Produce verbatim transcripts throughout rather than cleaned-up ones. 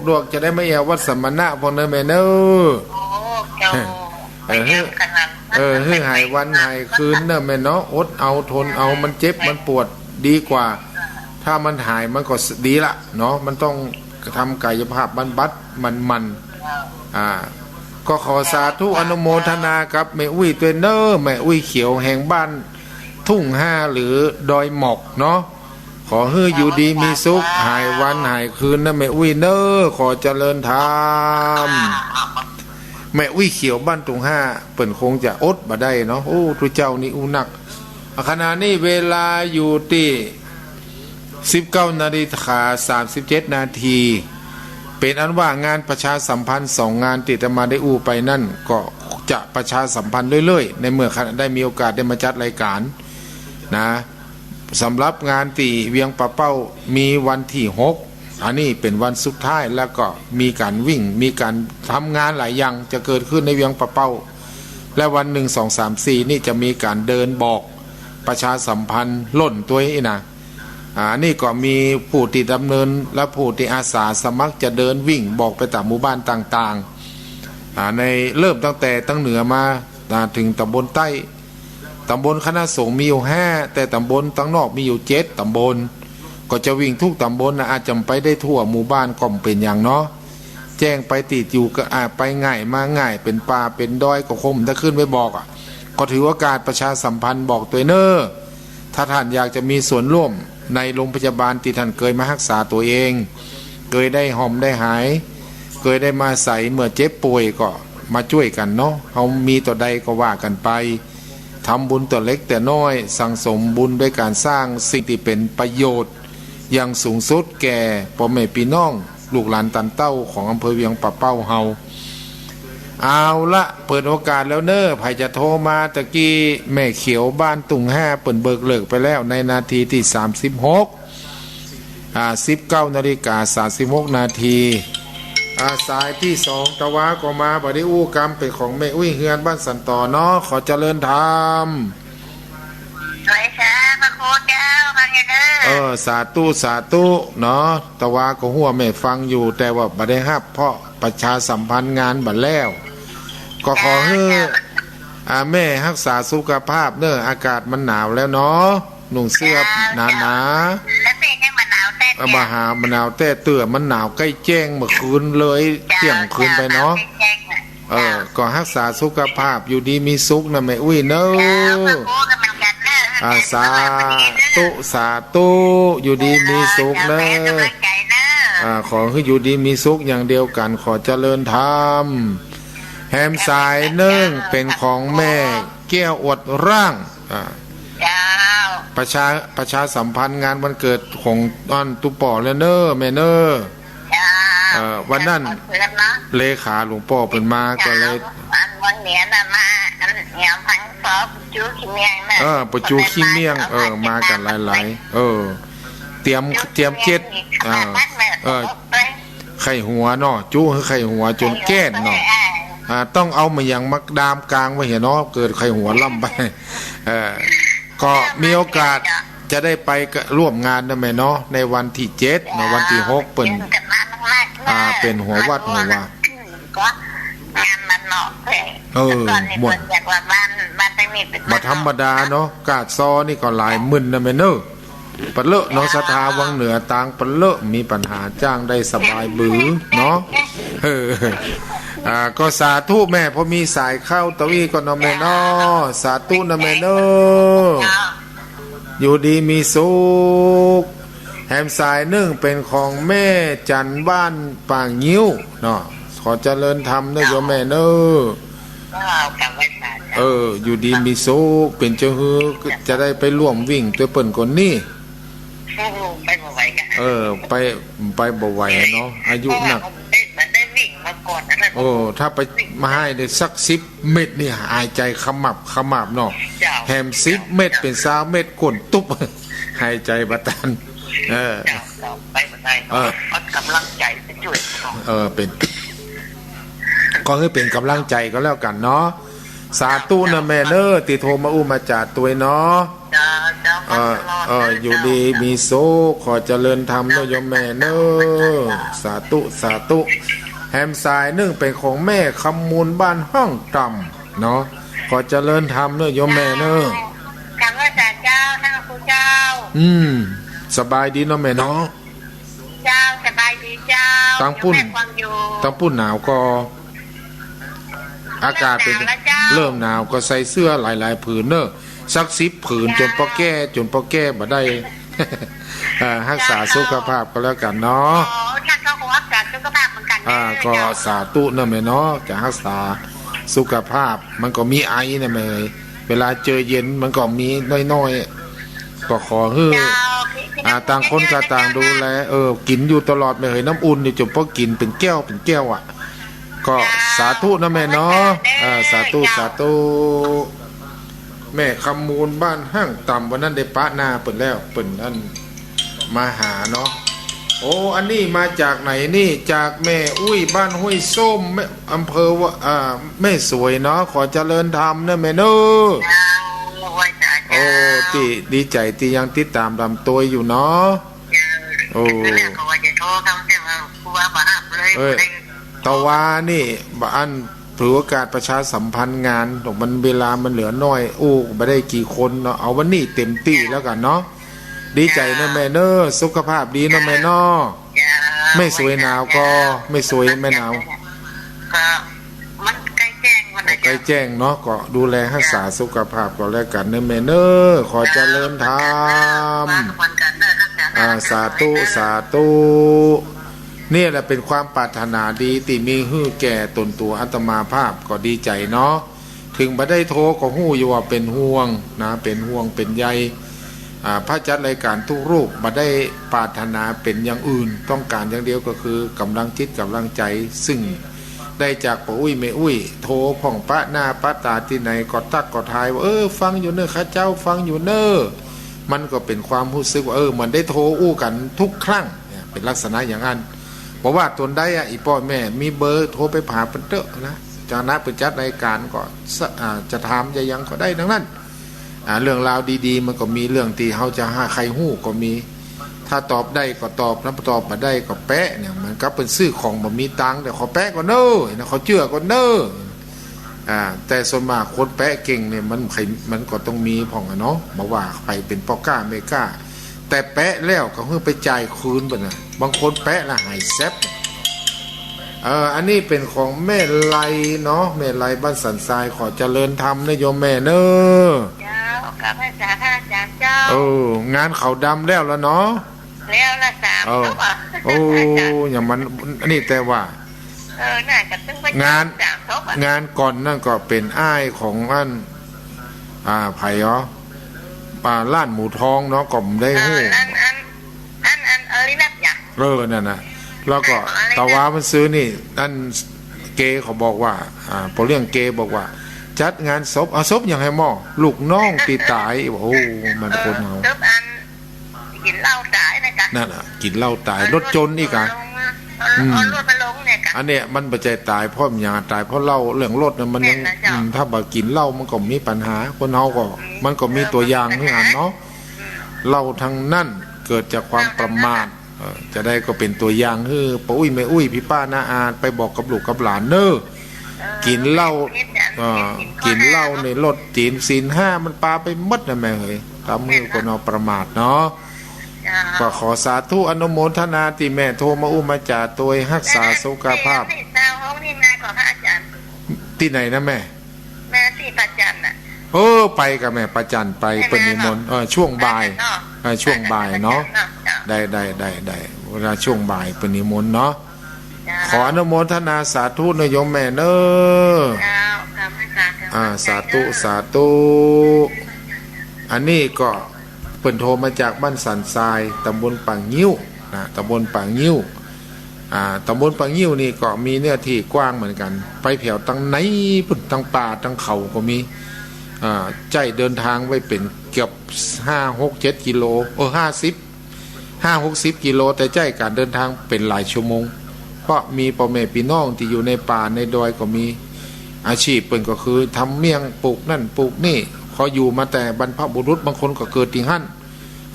ดวกจะได้มาแอ่ววัดสมณะพ่องเน่อแม่เน่อ โอ้ เจ้า เออ หื้อ พยายามขนาดนั้น เออ หื้อหายวันหายคืนเน่อแม่เนาะ อดเอาทนเอา มันเจ็บมันปวดดีกว่า ถ้ามันหายมันก็ดีละเนาะ มันต้องทำกายภาพบำบัดมันๆ อ่า ก็ขอสาธุอนุโมทนากับแม่อุ้ยตวยเน่อ แม่อุ้ยเขียวแห่งบ้านทุ่งห้าหรือดอยหมอกเนาะ ขอหื้ออยู่ดีมีสุข หายวันหายคืนนะแม่อุ้ยเน่อ ขอเจริญธรรม แม่อุ้ยเขียวบ้านทุ่งห้า เปิ้นคงจะอดบ่ได้เนาะ โอ้ ตุ๊เจ้านี่อู้นัก ขณะนี้เวลาอยู่ตี้ สิบเก้านาฬิกาสามสิบเจ็ดนาที เป๋นอันว่างานประชาสัมพันธ์สองงานตี้อาตมาได้อู้ไปนั่น ก็จะประชาสัมพันธ์เรื่อยๆ ในเมื่อได้มีโอกาสได้มาจัดรายการนะ สำหรับงานตี้เวียงป่าเป้ามีวันตี้หก อันนี้เป๋นวันสุดท้าย แล้วก็มีก๋านวิ่ง มีก๋านทำงานหลายอย่างจะเกิดขึ้นในเวียงป่าเป้า และวันหนึ่ง สอง สาม สี่ นี่จะมีก๋านเดินบอกประชาสัมพันธ์ล่นตวยนะ อ่า นี่ก็มีผู้ตี้ดำเนินและผู้ตี้อาสาสมัครจะเดินวิ่งบอกไปต๋ามหมู่บ้านต่างๆ อ่า ในเริ่มตั้งแต่ตังเหนือมา อ่า เถิงต๋ำบลใต้ ต๋ำบลคณะสงฆ์มีอยู่ห้า แต่ต๋ำบลตังนอกมีอยู่เจ็ดต๋ำบล ก็จะวิ่งทุกต๋ำบลนะ อาจจะไปได้ทั่วหมู่บ้านก็บ่เป๋นหยังเนาะ แจ้งไปตี้อยู่ก็ อ่า ไปง่ายมาง่าย เป๋นป่าเป๋นดอยก็คงบ่ได้ขึ้นไปบอกอะ ก็ถือโอกาสประชาสัมพันธ์บอกตวยเน่อ ถ้าท่านอยากจะมีส่วนร่วมในโรงพยาบาลตี้ท่านเกยมาฮักษาตั๋วเอง เกยได้ฮ่อมได้หาย เกยได้มาอาศัยเมื่อเจ็บป่วยก็มาจ้วยกั๋นเนาะ เฮามีเต้าใดก็ว่ากั๋นไป ทำบุญเตื้อเล็กเตื้อน้อย สั่งสมบุญด้วยก๋านสร้างสิ่งตี้เป๋นประโยชน์อย่างสูงสุดแก่ป้อแม่ปี้น้อง ลูกหลานตันเต้าของอำเภอเวียงป่าเป้าเฮา เอาละ เปิดโอกาสแล้วเน่อ ใผจะโทรมา ตะกี้แม่เขียวบ้านทุ่งห้าเปิ้นเบิกเลิกไปแล้วในนาทีตี้สามสิบหก อ่า สิบเก้านาฬิกาสามสิบหกนาที อ่า สายตี้สองตะวาก็มา บ่ได้อู้กำ เป๋นของแม่อุ้ยเฮือนบ้านสันต่อเนาะ ขอเจริญธรรม สวยสาพระครูเจ้า ฟังอยู่เน่อ เออ สาธุ สาธุ เนาะ ตะวาก็หัวแม่ฟังอยู่ แต่ว่าบ่ได้ฮับ เพราะประชาสัมพันธ์งานบ่แล้ว ก็ขอหื้อ เจ้า อ่า แม่ฮักษาสุขภาพเน่อ อากาศมันหนาวแล้วเนาะ นุ่งเสื้อ เจ้า หนาๆ แล้วเป๋นยังบ่หนาวแต๊ เออ บ่หา บ่หนาวแต๊ เตื้อมันหนาวใก้แจ้งเมื่อคืนเลย เจ้า เตี้ยงคืนไปเนาะ เจ้า ใก้แจ้งอะ เออ เจ้า ก็ฮักษาสุขภาพ อยู่ดีมีสุขนะแม่อุ้ยเน่อ เจ้า พระครูก็เหมือนกั๋นเน่อ อ่า สาธุ สาธุ อยู่ดีมีสุขเน่อ เจ้า แม่กำลังใจ๋เน่อ อ่า ขอหื้ออยู่ดีมีสุขอย่างเดียวกั๋น ขอเจริญธรรม แหมสายนึ่งเป๋นของแม่แก้วอวดร่าง อ่า เจ้า ประชา ประชาสัมพันธ์งานวันเกิดของอันตุ๊ป่อแล้วเน่อ แม่เน่อ เจ้า เอ่อ วันนั้น เจ้า เลขาหลวงป้อเปิ้นมาก็เลย อันวันเนี้ยน่ะมา อันเนี่ยพังซอปะจูขี้เมี่ยงน่ะ เออ ปะจูขี้เมี่ยง เออ มากั๋นหลายๆ เออ เตรียม เตรียมเจ็ด อ่า เออ ไข่หัวเนาะ จุไข่หัวจ๋นแก้นเนาะ อ่า ต้องเอามาหยังมาดามกลางไว้เหียเนาะ เกิดไข่หัวล้ำไป เออ ก็มีโอกาสจะได้ไปร่วมงานนะแม่เนาะ ในวันตี้เจ็ดเนาะ วันตี้หกเปิ้น อ่า เป๋นหัววัดหัววา ก็งานมันเนาะ เออ ม่วน เปิ้นอยากว่าบ้าน บ้านตรงนี้เป๋น บ่ธรรมดาเนาะ กาดซอนี่ก็หลายหมื่นนะแม่เน่อ ปะเลอะเนาะ ศรัทธาวังเหนือตางปะเลอะ มีปัญหาจ้างได้สบายบือเนาะ เออ อ่า ก็สาธุแม่ พอมีสายเข้าตะอี้ก่อนเนาะแม่เนาะ สาธุนะแม่เน่อ อยู่ดีมีสุข แหมสายนึ่งเป๋นของแม่จันบ้านป่างิ้วเนาะ ขอเจริญธรรมเน่อโยมแม่เน่อ ก็เอากลับไว้ศาล เออ อยู่ดีมีสุข เป๋นเจ้าหื้อ จะได้ไปร่วมวิ่งตวยเปิ้นก่อนนี่ โอ้โห ไปบ่ไหวกะ เออ ไป ไปบ่ไหวเนาะ อายุนัก เพราะว่าผมได้ มันได้วิ่งมาก่อนนะ โอ้ ถ้าไปมาให้ได้สักสิบเมตรนี่หายใจ๋ขมับขมับเนาะ เจ้า แหมสิบเมตรเป๋นซาวเมตรก้นตุ๊บ หายใจ๋บ่ตัน เออ เจ้า เจ้า ไปบ่ได้เนาะ เออ เอากำลังใจ๋ไปจ้วยเนาะ เออ เป๋น ก็หื้อเป๋นกำลังใจ๋ก็แล้วกั๋นเนาะ สาธุนะแม่เน่อ ตี้โทรมาอู้มาจ๋าตวยเนาะ เจ้า เจ้า เออ เออ อยู่ดีมีสุข ขอเจริญธรรมเนอะโยมแม่เนอะ สาธุ สาธุ แหมสายนึ่งเป๋นของแม่คำมูลบ้านห้างต่ำเนาะ ขอเจริญธรรมเนอะโยมแม่เนอะ กราบไหว้สาเจ้า ท่านพระครูเจ้า อืม สบายดีเนาะแม่เนาะ เจ้า สบายดีเจ้า ตังปุ้น โยมแม่ฟังอยู่ ตังปุ้นหนาวก่อ อากาศเป๋น เริ่มหนาวแล้วเจ้า เริ่มหนาวก่อใส่เสื้อหลายๆ ผืนเนอะ สักสิบผืน เจ้า จ๋นปอแก้ จ๋นปอแก้บ่ได้ เอ่อ ฮักษาสุขภาพก็แล้วกั๋นเนาะ อ๋อ ท่านก็คงฮักษาสุขภาพเหมือนกั๋น อ่า เจ้า ก็สาธุเนอะแม่เนาะ จะฮักษาสุขภาพ มันก็มีไอนะแม่เอ๋ย เวลาเจอเย็นมันก็มีน้อยๆ ก็ขอหื้อ เจ้า อ่า ต่างคนก็ต่างดูแล เออ กิ๋นอยู่ตลอดแม่เอ๋ย น้ำอุ่นนี่จ๋นปอกิ๋นเป๋นแก้วเป๋นแก้วอะ ก็ เจ้า สาธุนะแม่เนาะ เออ สาธุ เจ้า สาธุ แม่คำมูลบ้านห้างต่ำ วันนั้นได้ปะหน้าเปิ้นแล้ว เปิ้นอันมาหาเนาะ โอ้ อันนี้มาจากไหนนี่ จากแม่อุ้ยบ้านห้วยส้ม แม่ อำเภอว่า อ่า แม่สวยเนาะ ขอเจริญธรรมเนอะแม่เนอะ เจ้า ไหว้สาเจ้า โอ้ ตี้ดีใจ๋ตี้ยังติดต๋ามต๋ามตวยอยู่เนาะ เจ้า โอ้ คือแรกก็ว่าจะโทรคำเสียงว่าครูบาบ่ฮับเลย เอ้ย บ่ได้ ตะวานี่ บ่อั้น ถือโอกาสประชาสัมพันธ์งาน ตรงมันเวลามันเหลือน้อย อู้ บ่ได้กี่คนเนาะ เอาวันนี้เต็มตี้แล้วกั๋นเนาะ ดีใจ๋เนอะแม่เนอะ สุขภาพดีเนอะแม่เนาะ เจ้า แม่สวยหนาวก่อ แม่สวยแม่หนาว ก็มันใก้แจ้งวันไหน ใก้แจ้งเนาะ ก็ดูแลฮักษาสุขภาพก็แล้วกั๋นเนอะแม่เนอะ ขอเจริญธรรม อ่า สาธุ สาธุ เนี่ยแหละเป๋นความปรารถนาดีตี้มีหื้อแก่ต๋นตั๋วอาตมาภาพก็ดีใจ๋เนาะ เถิงบ่ได้โทรก็ฮู้อยู่ว่าเป๋นห่วงนะ เป๋นห่วงเป๋นใย อ่า พระจัดรายการทุกรูปบ่ได้ปรารถนาเป๋นอย่างอื่น ต้องก๋านอย่างเดียวก็คือก๋ำลังจิตก๋ำลังใจ๋ ซึ่งได้จากป้ออุ๊ยแม่อุ๊ย โทรพ่องปะหน้าปะต๋าตี้ไหนก็ตั๊กก็ทายว่า เออ ฟังอยู่เน่อ ข้าเจ้าฟังอยู่เน่อ มันก็เป๋นความฮู้สึกว่า เออ เหมือนได้โทรอู้กั๋นทุกครั้งเนี่ย เป๋นลักษณะอย่างอั้น บ่ว่าต๋นใดอะ อี่ป้อแม่มีเบอร์โทรไปหาเปิ้นเต๊อะนะ จานะเปิ้นจัดรายการก็สะ อ่า จะถามจะหยังก็ได้ตังนั้น อ่า เรื่องราวดีๆ มันก็มี เรื่องตี้เฮาจะหาใค่ฮู้ก็มี ถ้าตอบได้ก็ตอบนะ ตอบบ่ได้ก็แปะเนี่ย เหมือนกับเปิ้นซื้อของบ่มีตังค์ เดี๋ยวขอแปะก่อนเน่อนะ ขอเจื้อก่อนเน่อ อ่า แต่ส่วนมากคนแปะเก่งเนี่ย มันใค่ มันก็ต้องมีพ่องอะเนาะ บ่ว่าใผเป๋นป้อก๊าแม่ก๊า แต่แปะแล้วก็หื้อไปจ่ายคืนเปิ้นน่ะ บางคนแปะแล้วหายแซบ เออ อันนี้เป๋นของแม่ไลเนาะ แม่ไลบ้านสันทราย ขอเจริญธรรมเน่อโยมแม่เน่อ เจ้า กราบไหว้สาพระอาจ๋ารย์เจ้า เออ งานเขาดำแล้วละเนาะ แล้วละสาม เออ ศพอะ โอ้ อย่างมัน อันนี้แต่ว่า เออ น่าจะตึงไป งาน สามศพอะ งานก่อนนั่นก็เป๋นอ้ายของอัน อ่า ใผอ๋อ อ่า ร้านหมูทองเนาะ ก็บ่ได้ฮู้ เออ อัน อัน อัน อัน เออ นี่แบบอย่าง เออ นั่นน่ะ แล้วก็ เออ อะไรนะ ตะวามันซื้อนี่ อันเกย์เขาบอกว่า อ่า ป้อเลี้ยงเกย์บอกว่า จัดงานศพ เอาศพหยังแหมอ ลูกน้องตี้ต๋าย โอ้ มันคนเฮา เออ ศพอัน กิ๋นเหล้าต๋ายนะกะ นั่นน่ะ กิ๋นเหล้าต๋าย รถจนอีกอะ เอารถมาลง อืม เอารถมาลงเนี่ยกะ อันเนี้ยมันบ่ใจ้ต๋ายเพราะหยัง ต๋ายเพราะเหล้า เรื่องรถน่ะมันยัง แม่นนะเจ้า อืม ถ้าบ่กิ๋นเหล้ามันก็มีปัญหา คนเฮาก็ อืม มันก็มีตั๋วอย่างคือกั๋นเนาะ อืม เหล้าตังนั้นเกิดจากความประมาท เออ จะได้ก็เป๋นตั๋วอย่างหื้อป้ออุ๊ยแม่อุ๊ย ปี้ป้าน้าอา ไปบอกกับลูกกับหลานเน่อ เออ กิ๋นเหล้า เออ กิ๋นเหล้าในรถ ศีล ศีลห้ามันปาไปหมดนะแม่เอ๋ย ต๋ามหื้อคนเฮาประมาทเนาะ เจ้า ก็ขอสาธุอนุโมทนาตี้แม่โทรมาอู้มาจ๋าตวยฮักษาสุขภาพ เออ เออ เออ ห้องนี้มาก่อนพระอาจ๋ารย์ ตี้ไหนนะแม่ แม่ตี้ประจันน่ะ เออ ไปกับแม่ประจันไป ใช่ไหม เปิ้นนิมนต์ เนาะ เออ ช่วงบ่าย น่าจะเนาะ เออ ช่วงบ่ายเนาะ น่าจะประจันเนาะ เจ้า ได้ ได้ ได้ ได้ เวลาช่วงบ่ายเปิ้นนิมนต์เนาะ เจ้า ขออนุโมทนาสาธุเน่อโยมแม่เน่อ เจ้า กราบไหว้สาธุ อ่า สาธุ สาธุ อันนี้ก็เปิ้นโทรมาจากบ้านสันทราย ตำบลป่างิ้วนะ ตำบลป่างิ้ว อ่า ตำบลป่างิ้วนี่ก็มีเนื้อตี้กว้างเหมือนกั๋น ไปแผวตังในปุ้น ตังป่าตังเขาก็มี อ่า ใจ๊เดินตางไปเป๋นเกือบห้า หก เจ็ดกิโล เออ ห้าสิบ ห้า หกสิบกิโล แต่ใจ๊ก๋านเดินตางเป๋นหลายชั่วโมง เพราะมีป้อแม่ปี้น้องตี้อยู่ในป่าในดอยก็มี อาชีพเปิ้นก็คือทำเมี่ยง ปลูกนั่นปลูกนี่ เขาอยู่มาแต่บรรพบุรุษ บางคนก็เกิดตี้หั้น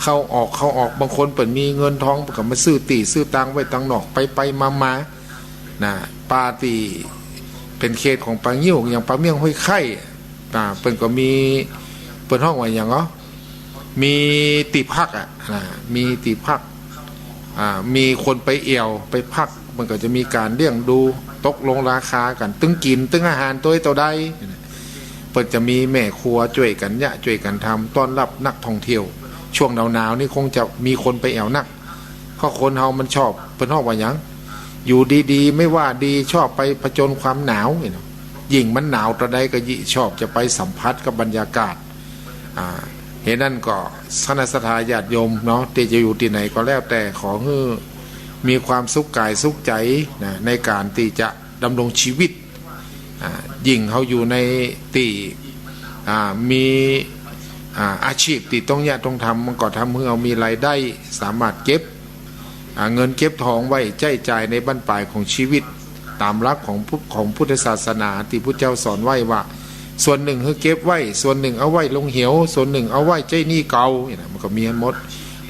เข้าออก เข้าออก บางคนเปิ้นมีเงินทอง เปิ้นก็มาซื้อตี้ซื้อตางไว้ตังนอก ไปไปมามา นะ ป่าตี้เป๋นเขตของป่างิ้ว อย่างป่าเมี่ยงห้วยไคร้ อ่า เปิ้นก็มี เปิ้นฮ้องว่าหยังเหรอ มีตี้พักอะ นะ มีตี้พัก อ่า มีคนไปแอ่วไปพัก มันก็จะมีก๋านเลี้ยงดู ตกลงราคากั๋น ตึงกิ๋น ตึงอาหาร โตใดโตใด เปิ้นจะมีแม่ครัวจ้วยกั๋นเยียะ จ้วยกั๋นทำ ต้อนรับนักท่องเที่ยว ช่วงหนาวๆ นี่คงจะมีคนไปแอ่วนัก เพราะคนเฮามันชอบ เปิ้นฮ้องว่าหยัง อยู่ดีๆ ไม่ว่าดี ชอบไปผจญความหนาวนี่นะ ยิ่งมันหนาวเต้าใดก็ยิ่งชอบจะไปสัมผัสกับบรรยากาศ อ่า เหตุนั้นก็คณะศรัทธาญาติโยมเนาะ ตี้จะอยู่ตี้ไหนก็แล้วแต่ ขอหื้อมีความสุขกายสุขใจ๋นะ ในก๋านตี้จะดำรงชีวิต อ่า ยิ่งเฮาอยู่ในตี้ อ่า มี อ่า อาชีพตี้ต้องเยียะต้องทำ มันก็ทำหื้อเฮามีรายได้ สามารถเก็บ อ่า เงินเก็บทองไว้ใจ๊จ่ายในบั้นปลายของชีวิต ต๋ามหลักของพุทธ ของพุทธศาสนาตี้พุทธเจ้าสอนไว้ว่า ส่วนนึ่งหื้อเก็บไว้ ส่วนนึ่งเอาไว้ลงเหว ส่วนนึ่งเอาไว้ใจ๊หนี้เก่า นี่นะ มันก็มีหมด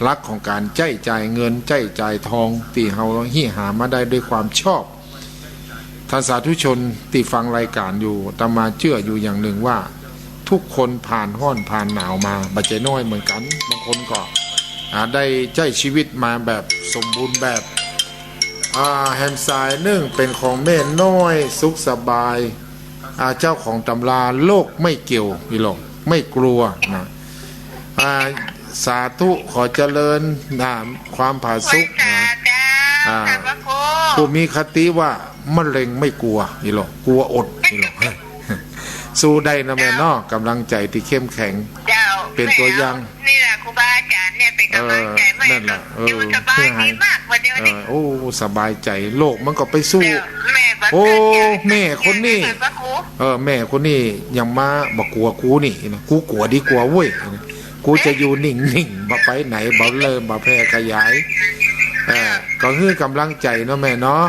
หลักของก๋านใจ๊จ่ายเงิน ใจ๊จ่ายทอง ตี้เฮาฮิหามาได้ด้วยความชอบ ท่านสาธุชนตี้ฟังรายก๋านอยู่ อาตมาเจื้ออยู่อย่างนึ่งว่า ทุกคนผ่านฮ้อนผ่านหนาวมา บ่ใจ้น้อยเหมือนกั๋น บางคนก็ อ่า ได้ใจ๊ชีวิตมาแบบสมบูรณ์แบบ อ่า แหมสายนึ่งเป๋นของแม่น้อย สุขสบาย อ่า เจ้าของตำรา โรคไม่เกี่ยว อีหลอก ไม่กลัวนะ อ่า สาธุ ขอเจริญนะ ความผาสุกนะ อ่า ผู้มีคติว่า มะเร็งไม่กลัว อีหลอก กลัวอด อีหลอก สู้ได้นะแม่เนาะ กำลังใจ๋ตี้เข้มแข็ง เจ้า เป๋นตั๋วอย่าง นี่แหละครูบาอาจ๋ารย์เนี่ยเป๋นกำลังใจ๋ เออ แม่ นั่นแหละ เออ อยู่สบายดีมากวันเดียวนี่ เออ โอ้ สบายใจ๋ โรคมันก็ไปสู้ แม่บังเกิด โอ้ แม่คนนี้ เออ แม่คนนี้ยังมาบ่กลัวกูนี่นะ กูกลัวดีกว่าเว้ย กูจะอยู่นิ่งๆ บ่ไปไหน บ่เริ่ม บ่แพร่ขยาย เออ ก็หื้อกำลังใจ๋เนาะแม่เนาะ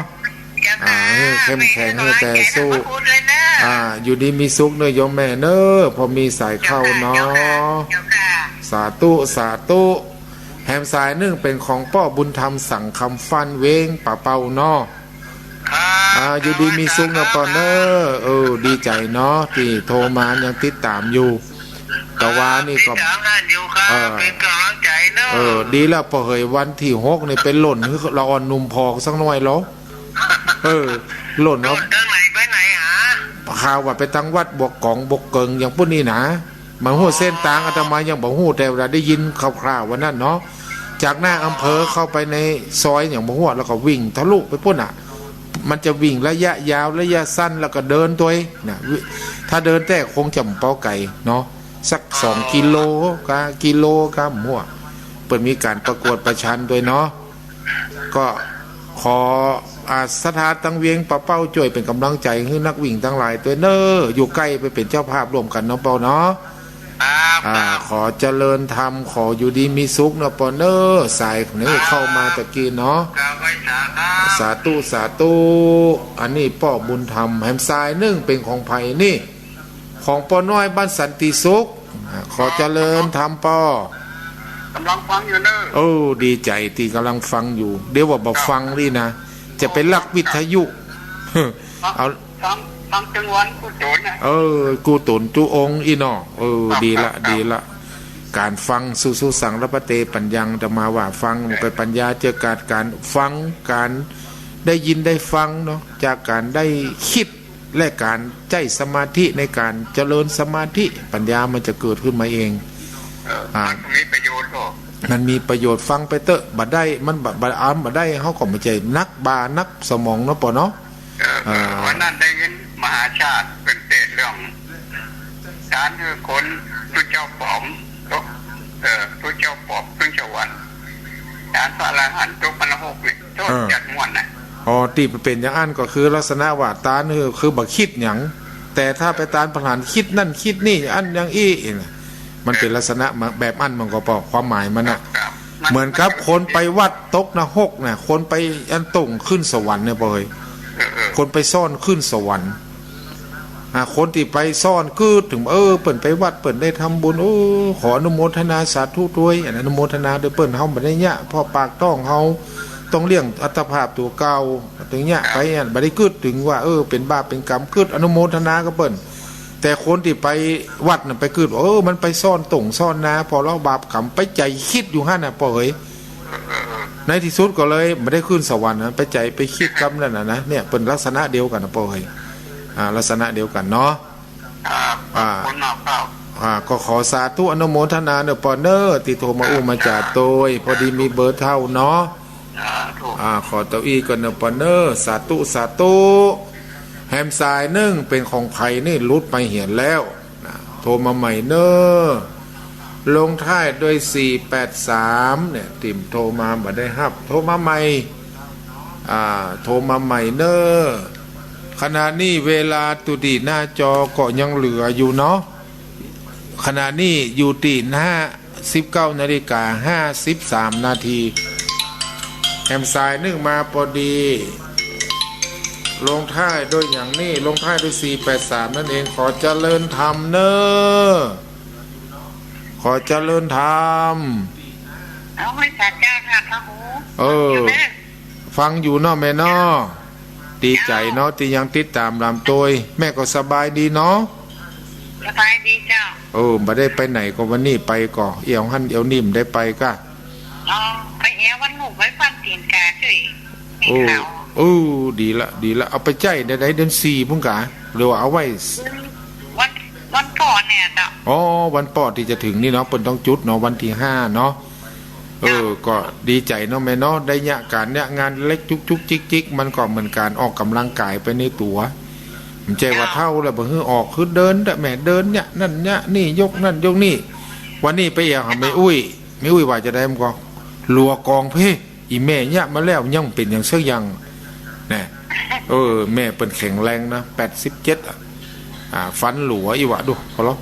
เจ้าค่ะ อ่า หื้อเข้มแข็ง แม่ หื้อแต่สู้ ขอให้ใจทั้งพระคุณด้วยนะ อ่า อยู่ดีมีสุขเน้อโยมแม่เน้อ พอมีสายเข้าเนาะ เจ้าค่ะ เจ้าค่ะ สาธุ สาธุ แหมสายนึ่งเป๋นของป้อบุญธรรม สังคำฟั่น เว้งป่าเป้าเนาะ ครับ อ่า อยู่ดีมีสุขเนาะป้อเน้อ เออ ดีใจ๋เนาะ ตี้โทรมายังติดต๋ามอยู่ แต่ว่านี่ก็ ติดต๋ามท่านอยู่ครับ เออ เป๋นกำลังใจ๋เนาะ เออ ดีแล้วป้อเหย วันตี้หกนี่ไปหล่นหื้อละอ่อนหนุ่มผ่อสักหน่อยลอ เออ หล่น หล่น เนาะ ตางไหนไปไหนหา ข่าวว่าไปตางวัดบวกก๋องบวกเกิงอย่างปู้นนี่นะ มันฮู้เส้นตาง อาตมายังบ่ฮู้ แต่ว่าได้ยินคร่าวๆ ว่านั้นเนาะ จากหน้าอำเภอเข้าไปในซอยอย่างบ่ฮู้ แล้วก็วิ่งทะลุไปปู้นน่ะ มันจะวิ่งระยะยาว ระยะสั้น แล้วก็เดินตวยนะ วิ- ถ้าเดินแต๊คงจะบ่ปอไก๋เนาะ สักสองกิโลกา กิโลกา บ่ฮู้ เปิ้นมีก๋านประกวดประชันตวยเนาะ ก็ขอ อ่า ศรัทธาตังเวียงป่าเป้าจ้วยเป๋นกำลังใจ๋หื้อนักวิ่งตังหลายตวยเน้อ อยู่ใก้ไปเป๋นเจ้าภาพร่วมกั๋นเนาะป้อเนาะ ครับ อ่า ครับ ขอเจริญธรรม ขออยู่ดีมีสุขเนาะป้อเน้อ สายนี้เข้ามาตะกี้เนาะ ครับ ไหว้สาครับ สาธุ สาธุ อันนี้ป้อบุญธรรม แหมสายนึ่งเป๋นของใผนี่ ของป้อน้อยบ้านสันติสุข อ่า ขอเจริญธรรมป้อ กำลังฟังอยู่เน้อ เออ ดีใจ๋ตี้กำลังฟังอยู่ เดี๋ยวว่าบ่ฟังนี่นะ จะไปลักวิทยุ ฟัง เอา ฟัง ฟังจังหวัดกู้ต๋นน่ะ เออ กู้ต๋นกู้องค์อี้เนาะ เออ ครับ ดีละ ครับ ดีละ ก๋านฟัง สุสุสัง รพะเต ปัญญัง อาตมาว่าฟัง มันไปปัญญาเจิ่งก๋าน ก๋านฟัง ก๋านได้ยินได้ฟังเนาะ จากก๋านได้กึ๊ด และก๋านใจ๊สมาธิในก๋านเจริญสมาธิ ปัญญามันจะเกิดขึ้นมาเอง เออ อ่า มันมีประโยชน์ก็ มันมีประโยชน์ ฟังไปเต๊อะ บ่ได้ มันบ่ บ่ อ่านบ่ได้ เฮาก็บ่ใจ้หนักบ่าหนักสมองเนาะป้อเนาะ เออ เออ วันนั้นได้ยินมหาชาติเปิ้นเตศน์เรื่อง ก๋านหื้อคนตุ๊เจ้าป๋อม เออ ตุ๊เจ้าป๋อมขึ้นสวรรค์ ก๋านพระอรหันต์ตกนรกนี่ โทษ เออ จัดม่วนน่ะ อ๋อ ตี้เป๋นอย่างอั้นก็คือลักษณะว่าตานคือ คือบ่กึ๊ดหยัง แต่ถ้าไปตานพระอรหันต์กึ๊ดนั่นกึ๊ดนี่ อั้นอย่างอี้นะ มันเป๋นลักษณะแบบอั้น มันก็ป้อ ความหมายมันน่ะ ครับ เหมือนกับคนไปวัดตกนรกน่ะ คนไปอันตรงขึ้นสวรรค์เนี่ยป้อเฮ้ย เออ เออ คนไปซ่อนขึ้นสวรรค์ อ่า คนตี้ไปซ้อนกึ๊ด เถิง เออ เปิ้นไปวัด เปิ้นได้ทำบุญ โอ้ ขออนุโมทนาสาธุตวย อันอนุโมทนาตวยเปิ้น เฮาบ่ได้เยียะ เพราะปากท้องเฮาต้องเลี้ยงอัตภาพตั๋วเก่า เถิงเยียะไป อันบ่ได้กึ๊ดเถิงว่า เออ เป๋นบาปเป๋นก๋รรม กึ๊ดอนุโมทนากับเปิ้น แต่คนตี้ไปวัดน่ะไปกึ๊ดว่า เออ มันไปซ้อนตงซ้อนนา ผ่อเล้าบาปก๋รรม ไปใจ๋กึ๊ดอยู่หั้นน่ะป้อเหย ในตี้สุดก็เลยบ่ได้ขึ้นสวรรค์นะ ไปใจ๋ไปกึ๊ดกำนั้นน่ะนะ เนี่ย เป๋นลักษณะเดียวกั๋นนะป้อเหย อ่า ลักษณะเดียวกั๋นเนาะ ครับ อ่า ขอบคุณมากครับ อ่า ก็ขอสาธุอนุโมทนาเน่อป้อเน่อ ตี้โทรมาอู้มาจ๋าตวย พอดีมีเบอร์เต้าเนาะ สาธุ อ่า ขอเต้าอี้ก่อนเน่อป้อเน่อ สาธุ สาธุ แหมสายนึ่งเป๋นของใผนี่ หลุดไปเหียแล้วนะ โทรมาใหม่เน่อ ลงท้ายด้วยสี่แปดสาม เนี่ย ตี้โทรมาบ่ได้ฮับ โทรมาใหม่ อ่า โทรมาใหม่เน่อ ขณะนี้เวลาตี้ตี้หน้าจอก็ยังเหลืออยู่เนาะ ขณะนี้อยู่ตี้หน้า สิบเก้านาฬิกาห้าสิบสามนาที แหมสายนึ่งมาพอดี ลงท้ายด้วยอย่างนี้ ลงท้ายด้วยสี่แปดสาม นั่นเอง ขอเจริญธรรมเน่อ ขอเจริญธรรม เอาไว้สาเจ้าค่ะพระหู เออ อยู่เด้อ ฟังอยู่เนาะแม่เนาะ ดีใจ๋เนาะ ตี้ยังติดต๋ามหลานตวย แม่ก็สบายดีเนาะ สบายดีเจ้า เออ บ่ได้ไปไหนก็วันนี้ไปก็ เอี่ยวหั้นเอี่ยวนี่บ่ได้ไปก้า อ๋อ ไปแอววันลูกไว้ฟังตี๋นกาเจ้ย เออ เออ ดีละ ดีละ เอาไปใจ๊ในเดือนสี่พุ้นกา หรือว่าเอาไว้ วัน วันป้อเนี่ยเจ้า อ๋อ วันป้อตี้จะเถิงนี่เนาะ เปิ้นต้องจุดเนาะ วันตี้ห้าเนาะ เออ ก็ดีใจ๋เนาะแม่เนาะ ได้เยียะก๋านเยียะงานเล็กจุกจุกจิกจิก มันก็เหมือนก๋านออกก๋ำลังก๋ายไปในตั๋ว บ่ใจ้ว่าเฒ่าแล้วบ่หื้อออก คือเดินเต๊อะแม่ เดินเยียะนั่นเยียะนี่ ยกนั่นยกนี่ วันนี้ไปแอ่วหาแม่อุ๊ย แม่อุ๊ยว่าจาใดมันก็ หลัวกองเพ่ อี่แม่เยียะมาแล้วยังเป๋นอย่างเสี้ยอย่าง นะ เออ แม่เปิ้นแข็งแรงนะ แปดสิบเจ็ดอะ อ่า ฟันหลัวอี้หวาดู ขอร้อง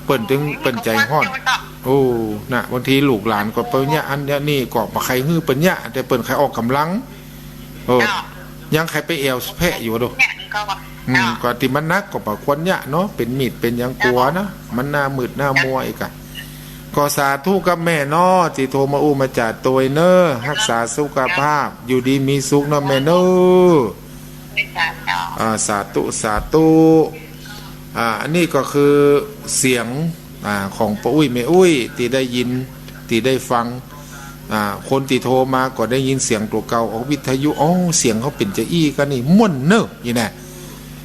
เปิ้นตึง เปิ้นใจ๋ฮ้อน โอ้ นะ บางทีลูกหลานก็ไปเยียะอันเยียะนี่ ก็บ่ใค่หื้อเปิ้นเยียะ แต่เปิ้นใค่ออกก๋ำลัง เออ เจ้า ยังใค่ไปแอ่วแพะอยู่ดู เนี่ยก็ว่า อืม เจ้า ก็ตี้มันหนักก็บ่ควรเยียะเนาะ เป๋นมีดเป๋นหยังกั๋วนะ มันหน้ามืดหน้ามัวอีกอะ ก็สาธุกับแม่เนาะ ตี้โทรมาอู้มาจ๋าตวยเน่อ ฮักษาสุขภาพ อยู่ดีมีสุขเนาะแม่เน่อ สาธุ อ่า สาธุ สาธุ อ่า อันนี้ก็คือเสียง อ่า ของป้ออุ๊ยแม่อุ๊ย ตี้ได้ยิน ตี้ได้ฟัง อ่า คนตี้โทรมาก็ได้ยินเสียงตั๋วเก่าออกวิทยุ อ๋อ เสียงเขาเป๋นจาอี้ก้านี่ ม่วนเน่อ นี่นะ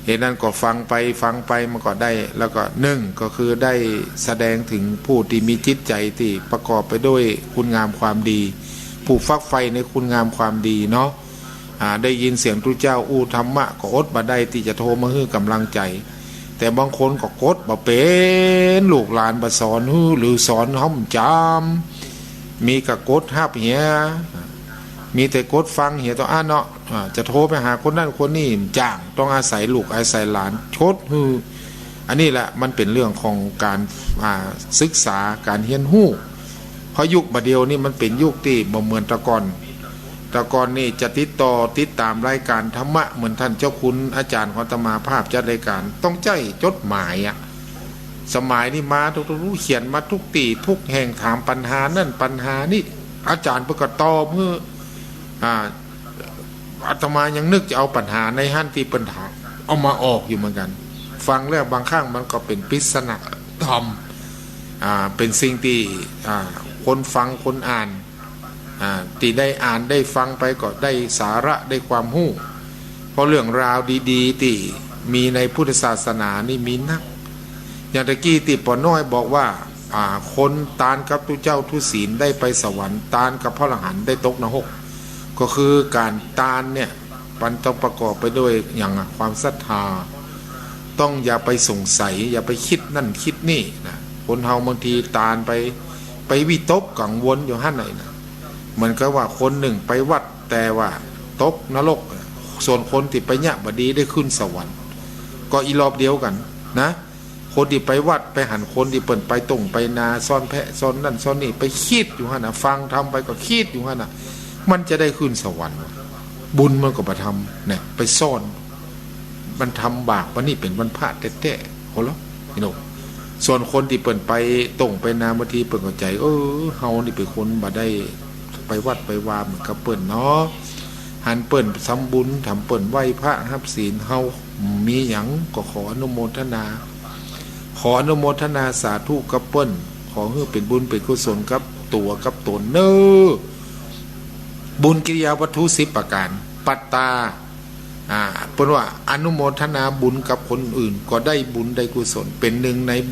เหตุนั้นก็ฟังไปฟังไปมันก็ได้ แล้วก็นึ่งก็คือได้แสดงเถิงผู้ตี้มีจิตใจ๋ตี้ประกอบไปด้วยคุณงามความดี ผู้ฝักใฝ่ในคุณงามความดีเนาะ อ่า ได้ยินเสียงตุ๊เจ้าอู้ธรรมะก็อดบ่ได้ตี้จะโทรมาหื้อก๋ำลังใจ๋ แต่บางคนก็กดบ่เป๋น ลูกหลานบ่สอนหื้อ หรือสอนห้ามจ๋ำ มีก็กดฮับเหีย มีแต่กดฟังเหียเต้าอั้นเนาะ อ่า จะโทรไปหาคนนั้นคนนี้ บ่จ้าง ต้องอาศัยลูกอาศัยหลานกดหื้อ อันนี้แหละมันเป๋นเรื่องของก๋าน อ่า ศึกษา ก๋านเฮียนฮู้ เพราะยุคบ่าเดี่ยวนี้มันเป๋นยุคตี้บ่เหมือนแต่ก่อน แต่ก่อนนี่จะติดต่อติดต๋ามรายก๋านธรรมะ เหมือนต้านเจ้าคุณอาจ๋ารย์ของอาตมาภาพจัดรายก๋าน ต้องใจ๊จดหมายอะ สมัยนี้มาทุกๆ เขียนมาทุกตี้ทุกแห่ง ถามปัญหานั่นปัญหานี่ อาจ๋ารย์เปิ้นก็ตอบหื้อ อ่า อาตมายังนึกจะเอาปัญหาในหั้นตี้เปิ้นถาม เอามาออกอยู่เหมือนกั๋น ฟังแล้วบางครั้งมันก็เป๋นปริศนาธรรม อ่า เป๋นสิ่งตี้ อ่า คนฟังคนอ่าน อ่า ตี้ได้อ่านได้ฟังไปก็ได้สาระได้ความฮู้ เพราะเรื่องราวดีๆ ตี้มีในพุทธศาสนานี่มีนัก อย่างตะกี้ตี้ป้อน้อยบอกว่า อ่า คนตานกับตุ๊เจ้าทุศีลได้ไปสวรรค์ ตานกับพระอรหันต์ได้ตกนรก ก็คือก๋านตานเนี่ย มันต้องประกอบไปด้วยอย่างอะ ความศรัทธา ต้องอย่าไปสงสัย อย่าไปกึ๊ดนั่นกึ๊ดนี่นะ คนเฮาบางทีตานไป ไปวิตกกังวลอยู่หั้นน่ะนะ เหมือนกับว่าคนนึ่งไปวัดแต่ว่าตกนรก ส่วนคนตี้ไปเยียะบ่ดีได้ขึ้นสวรรค์ ก็อีรอบเดียวกั๋นนะ คนตี้ไปวัดไปหันคนตี้เปิ้นไปตงไปนา ซ้อนแพะซ้อนนั่นซ้อนนี่ ไปกึ๊ดอยู่หั้นน่ะ ฟังธรรมไปก็กึ๊ดอยู่หั้นน่ะ มันจะได้ขึ้นสวรรค์ บุญมันก็บ่ทำเนี่ย ไปซ้อน มันทำบาป วันนี้เป๋นวันพระแต๊ๆ หัวเราะ พี่น้อง ส่วนคนตี้เปิ้นไปต้งไปนา บางทีเปิ้นก็ใจ๋ เออ เฮานี่เป๋นคนบ่ได้ไปวัดไปวาเหมือนกับเปิ้นเนาะ หันเปิ้นทำบุญ หันเปิ้นไหว้พระฮับศีล เฮามีหยังก็ขออนุโมทนา ขออนุโมทนาสาธุกับเปิ้น ขอหื้อเป๋นบุญเป๋นกุศลกับตั๋วกับต๋นเน่อ บุญกิริยาวัตถุสิบประก๋าน ปัตตา อ่า เปิ้นว่าอนุโมทนาบุญกับคนอื่น ก็ได้บุญได้กุศล เป๋นนึ่งใน